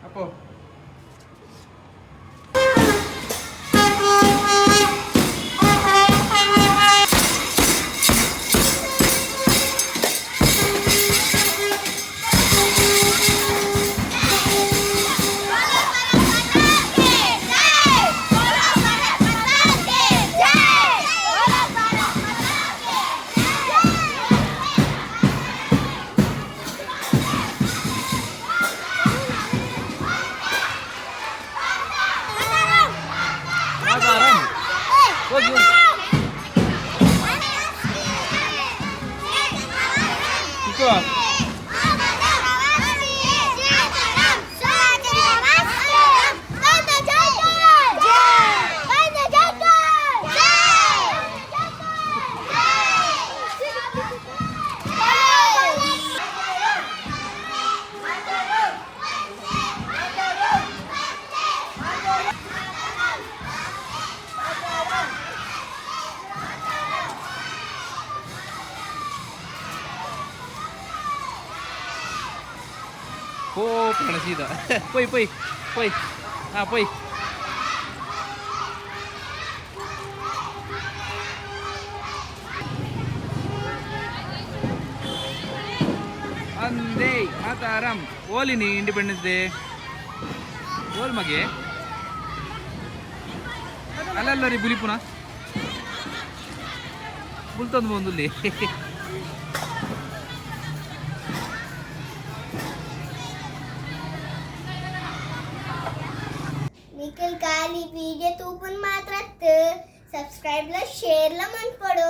ಅಪ್ಪೋ. ಮಾತಾರಂ. ಹೋಗಿ ಹೋಗಿ. ಚಿಕ್ಕು. ಪೋಪಣ ಸೀದಾ. ಪೊಯ್ ಪೊಯ್ ಪೊಯ್. ಹಾಂ, ಪೊಯ್. ಅಂದೇ ಮಾತಾರಂ. ಓಲಿನಿ ಇಂಡಿಪೆಂಡೆನ್ಸ್ ಡೇ ಓಲ್ ಮಗೆ. ಅಲ್ಲಲ್ಲ ರೀ, ಬುಲಿಪುನ ಬುಲ್ತಂದು ಬಂದುಲ್ಲಿ. ನಿಖಿಲ್ ಖಾಲಿ ವಿಡಿಯೋ ತೂಪುನ್ ಮಾತ್ರ ಸಬ್ಸ್ಕ್ರೈಬ್ ಲ ಶೇರ್ ಲ ಮನ್ಪೊಡು.